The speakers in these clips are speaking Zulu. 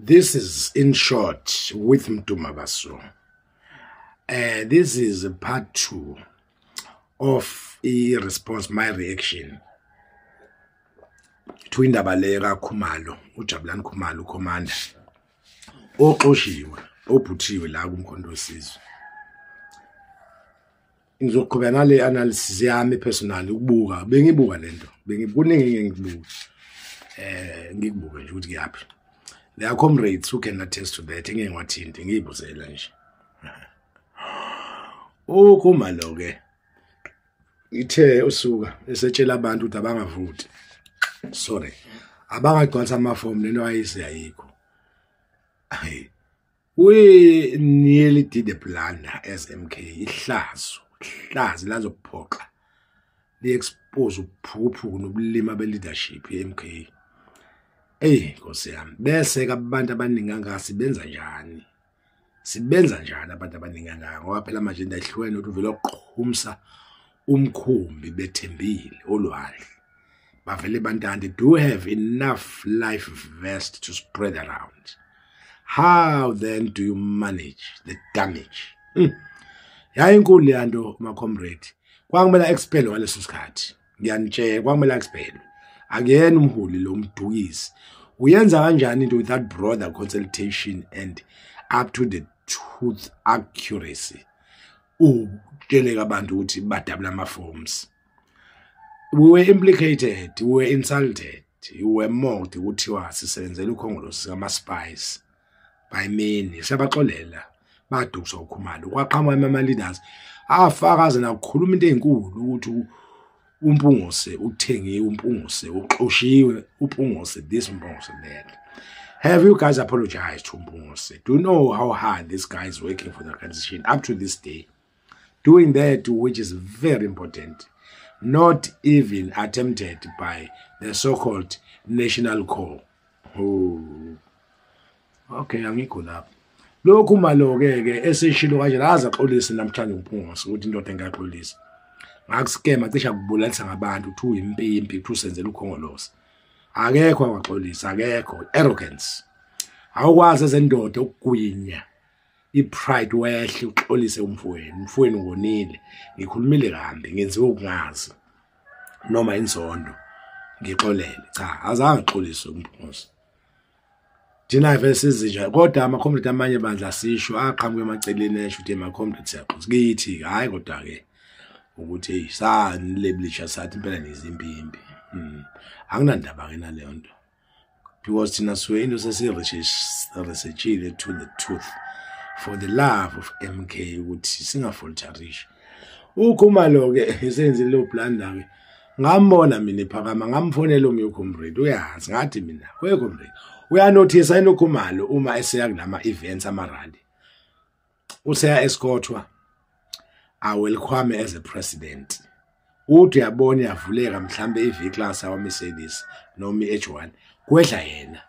This is in short with Mdu Mabaso. This is part 2 of a response, my reaction to indaba le kaKhumalo, uJabulani Khumalo, ucommander oxoshiwe, obhuthiwe la kuMkhonto weSizwe. Ngizoqhubeka nale analysis yami personally, ukubuka bengibuka lento, bengikuningi ngikubuka, ngikubuke nje ukuthi kuyaphi. There are comrades who can attest to that, ngeke ngiwathinte, ngiyibuzela nje. UKhumalo ke ithe usuka esetshela abantu ukuthi abangavoti, sorry, abangagcwalisa amafomu, lento ayise ayikho. We nearly did a blunder as MK. Ihlazo, ihlazo lazophoxa, li-expose ubuphukuphuku nobulima be-leadership ye-MK. Eyi Nkosi yami, bese-ke abantu abaningi kangaka sibenza njani? Sibenza njani abantu abaningi kangaka? Ngoba phela manje into ayihlukene ukuthi uvele waqhumisa umkhumbi bethembile olwandle. Bavele bantante, do you have enough life vest to spread around? How then do you manage the damage? Yayinkulu le nto, ma-comrade. Kwakumele expel ngaleso sikhathi. Ngiyanitshela, kwakumele expel. Akuyena umholi lo, umdukisi. Uyenza kanjani into without broader consultation and up to the tooth accuracy? Utsheleka abantu ukuthi badabula ama-forms. We were implicated, we were insulted, we were mocked, kuthiwa sisebenzela uKhongolose kama-spies by many. Siyabaxolela, badukiswa uKhumalo. Kwaqhamuka ama-leaders afakaza nakukhuluma into ey'nkulu ukuthi uMpungose uthengiwe, uMpungose uxoshiwe, uMpungose this, uMpungose that. Have you guys apologized to Mpungose? Do you know how hard this guy is working for the organization up to this day? Doing that, which is very important, not even attempted by the so-called national core. Oh. Okay, angikho lapho. Lokhu malo-ke ke eseshilo kanje, aze axolise namhlanje uMpungose ukuthi indoda engaxolisa. Ngakuskema cishe akubulalisa ngabantu, uthi uyimpimpi, uthi usenzela uKhongolose. Akekho angaxolisa, akekho. Arrogance. Awukwazi ezendoda ukugwinya i-pride, wehle uxolise umfowenu. Umfowenu ngonile, ngikhulumile kambi, ngenziwe ukungazi noma inzondo, ngixolele. Cha, azange axoliswe uMpungose. Thina vele sizinja, kodwa ama-comrade amanye bandla sisho aqhamuka emaceleni esho ukuthi ama-comrade siyaxolisa kithi. Hhayi, kodwa-ke ukuthi hey, sanilebelisha sathi impela nizimpimpi. Anginandaba-ke naleyo nto, because thina suke into sesiyi-researchile to the tooth for the love of MK, ukuthi singafalterisha. UKhumalo-ke esenzile leyo blunder-ke, ngambona mina ephakama, ngamfonela omunye ucomrade, uyazi, ngathi mina, we comrade, uyanothisa yini uKhumalo uma eseya kulama events, ama-rally, useya escortwa, awelcome as a president? Uthi uyabona iyavuleka mhlambe i-V class yawa-Mercedes noma i-H1, kwehla yena,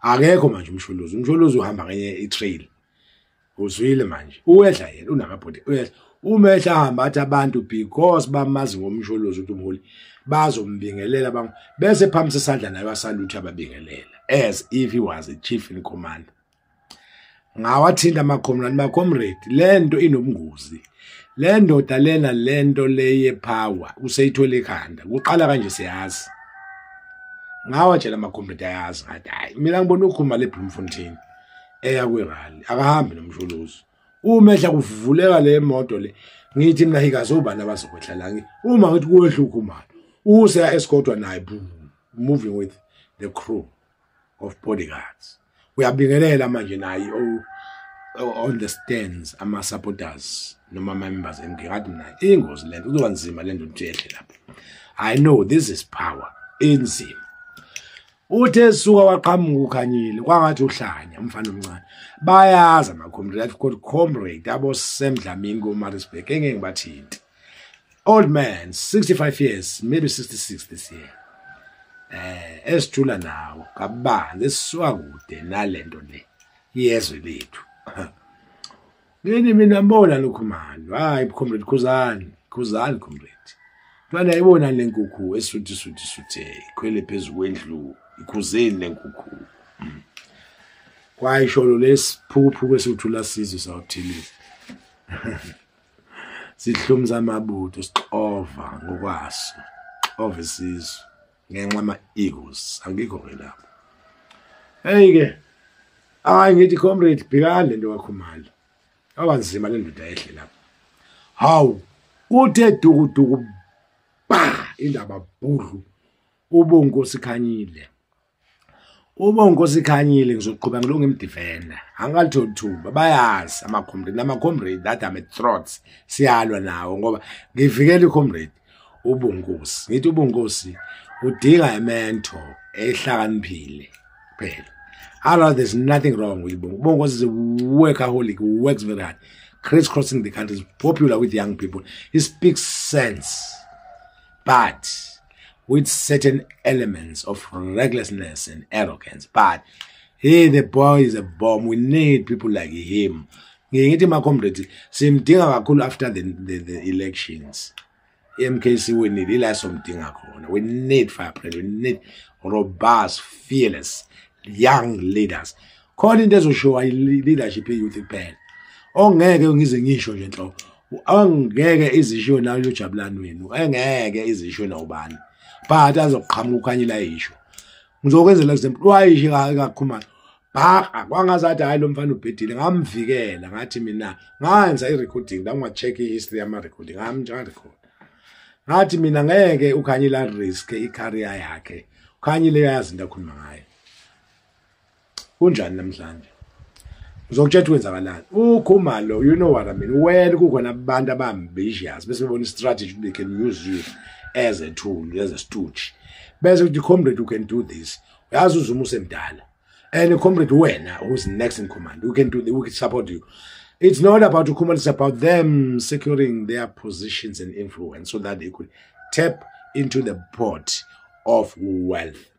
akekho manje uMsholozi. UMsholozi uhamba ngenye i-trail, uzwile manje, uwehla yena unamabhodi, uyehla. Uma ehla ahamba athi abantu, because bamazi ngoMsholozi ukuthi umholi, bazombingelela bang bese phambi sesandla naye wasalutha, ababingelela as if he was a chief in command. Ngawathinta ama-comrade, ma-comrade, lento inobungozi, le ndoda lena, lento le ye-power useyithole ekhanda, kuqala kanje siyazi. Ngawatshela ama-comrade, ayazi, ngathi hayi, mina ngibona ukhuluma le Bloemfontein eya kwi-rally, akahambi noMsholozi. Uma ehla kuvuleka le moto le, ngithi mina hikaze ubani abazokwehla la? Uma ngithi kuwehla uKhumalo, useya escortwa naye, moving with the crew of bodyguards, uyabingelela manje naye on the stands ama-supporters noma ama-members MK. Ngathi mina ingozi lento, kuzoba nzima lento ukuthi yehle lapho. I know this is power, inzima. Uthe esuka waqhamuka uKhanyile, kwangathi uhlanya umfana omncane. Bayazi ama-comrade, I've got comrade abo Sam Dlamini ko-Maritzburg engeke ngibathinti, old man, 65 years, maybe 66 this year, esijula nawo kabanzi, esisuka kude nalento le yezwe lethu. Ngini mina mbona lokhu manje, hayi comrade, khuzani, khuzani comrade, ntwana, yayibona le nkukhu esuthi suthi suthe ikhwele phezu kwendlu, ikhuzeni le nkukhu. Kwayisholo lesiphukuphuku esiwuthula sizwe sawuthilile. Sihlumza amabutho sixova ngokwaso. Xova isizwe ngenxa ama egos. Angikho ke lapho. Hey ke, hayi ngithi comrade bhekani lento kaKhumalo. Abanzima le ndoda ehle lapha. Hawu, uthe dukuduku ba indaba bhudlu uBonkosi Khanyile. UBonkosi Khanyile ngizoqhubeka ngilokhu ngimdefenda. Angalitholi ithuba, bayazi ama-comrade nama-comrade that I'm a throat. Siyalwa nawo ngoba ngivikela i-comrade uBonkosi. Ngithi uBonkosi udinga i-mentor ehlakaniphile kuphela. Otherwise there's nothing wrong with Bonkosi. Bonkosi is a workaholic, works very hard. Crisscrossing the country, is popular with young people. He speaks sense, but with certain elements of recklessness and arrogance. But hey, the boy is a bomb. We need people like him. Ngithi ma comrades, simdinga kakhulu after the elections. MKC we need ila somdinga khona. We need firebrand. We need robust, fearless young leaders. Khona into ezoshowa leadership ye-youth kuphela. Ongeke ngize ngisho nje nhlobo. Angeke izisho nayo uJabulani wenu. Engeke izisho nawubani. But azoqhamuka uKhanyile ayisho. Ngizokwenzela example wayisho kaKhumalo. Bhaka kwangazathi hayi lo mfana ubhedile ngamvikela ngathi mina ngayenza i-recording la unga-check i-history yama-recording ngamrecord. Ngathi mina ngeke uKhanyile risk i-career yakhe. uKhanyile uyazi into akhuluma ngayo. Kunjani namhlanje? Ngizokutshela kwenzakalani. UKhumalo, you know what I mean. Well, kukhona abantu aba-ambitious bese bebona i-strategy they can use you as a tool, as a stooge. Bese kuthi comrade you can do this. Uyazi uZuma usemdala. And comrade wena who's next in command, we can do we can support you. It's not about uKhumalo, it's about them securing their positions and influence so that they could tap into the pot of wealth.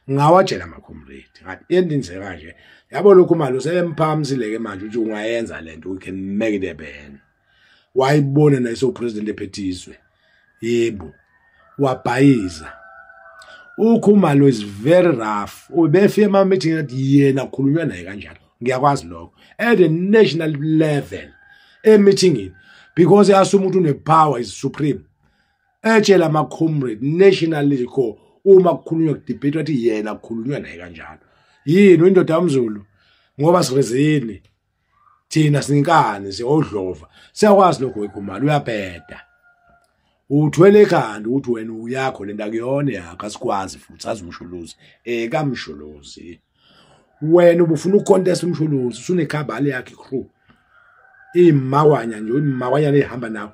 Ngawatshela ama-comrade ngathi into kanje yabo lokhu mali usemphamsile ke manje ukuthi ungayenza lento, we can make it happen. Wayibona naye so president ephethe yebo wabhayiza. uKhumalo is very rough. Ubefika ema meeting athi yena khulunywa naye kanjalo. Ngiyakwazi lokho at the national level e-meetingini because yase umuntu une-power is supreme. Etshela ama-comrade nationally ko uma kukhulunywa kudebate wathi yena kukhulunywa naye kanjalo. Yini indoda yamZulu ngoba sirezini thina sinkani siyodlova siyakwazi lokho wekhumalo uyabheda. Uthwele ekhanda ukuthi wena uyakho lento akuyona yakho asikwazi futhi azi uMsholozi kaMsholozi. Wena ubufuna ukucontest uMsholozi usunekhabali yakhe crew imakwanya nje imakwanya ehamba nawo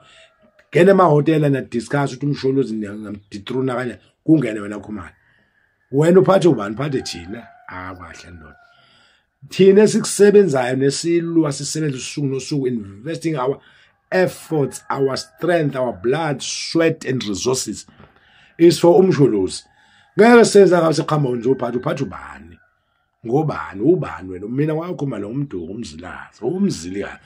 ngene emahhotela na discuss ukuthi uMsholozi ngamdethrone kanje kungene wena Khumalo. Wena uphathe ubani uphathe thina akwahle ndoda. Thina esikusebenzayo nesilwa sisebenza usuku nosuku investing our efforts, our strength, our blood, sweat and resources is for uMsholozi. Ngeke senza ngabe siqhamba nje uphathe uphathe ubani ngobani ubani wena mina kwakhuma lo umduku umzilazi umzilikazi.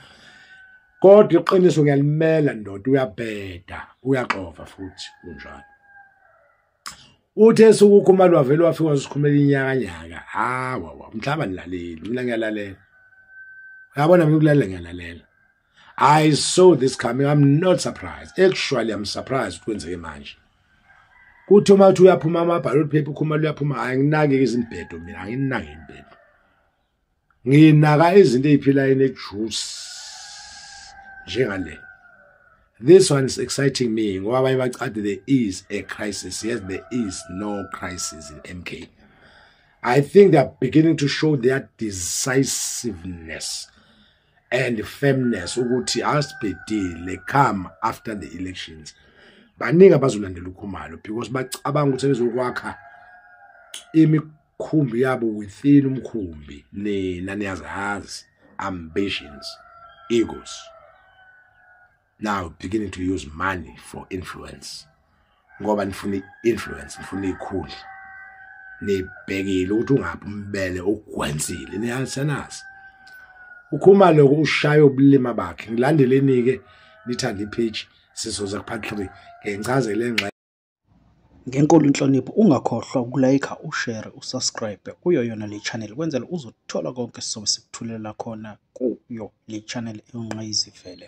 Kodwa iqiniso ngiyalimela ndoda uyabheda uyaxova futhi kunjalo. Uthe sukukhumalo wavela wafika wasikhumela inyakanyaka. Hawa mhlaba nilaleli mina ngiyalalela. Uyabona mina ukulalela ngiyalalela. I saw this coming. I'm not surprised. Actually, I'm surprised kwenzeke manje. Kuthi uma uthi uyaphuma ama-ballot paper uKhumalo uyaphuma anginaki izimbhedo mina anginaki imbhedo. Nginaka izinto eziphilayo ne-juice njengale. This one is exciting me ngoba abanye bacathi there is a crisis. Yes, there is no crisis in MK. I think they are beginning to show their decisiveness and firmness ukuthi asibhedile come after the elections. Baningi abazolandela uKhumalo because bacabanga ukuthi bezokwakha imikhumbi yabo within umkhumbi. Nina niyazazi ambitions, egos. Now beginning to use money for influence. Ngoba nifuna influence, nifuna ikhundla. Nibhekile ukuthi ungaphi umbele ogwensile niyasanazi. uKhumalo ushaya ubulima bakhe. Ngilandeleni ke nithanda ipage sizoza ku part 3 ngichazele engxenye. Ngenkulu inhlonipho ungakhohlwa ukulayikha, ushare, usubscribe kuyo yona le channel kwenzela uzothola konke esizobe sikuthulela khona kuyo le channel ewungqayizivele.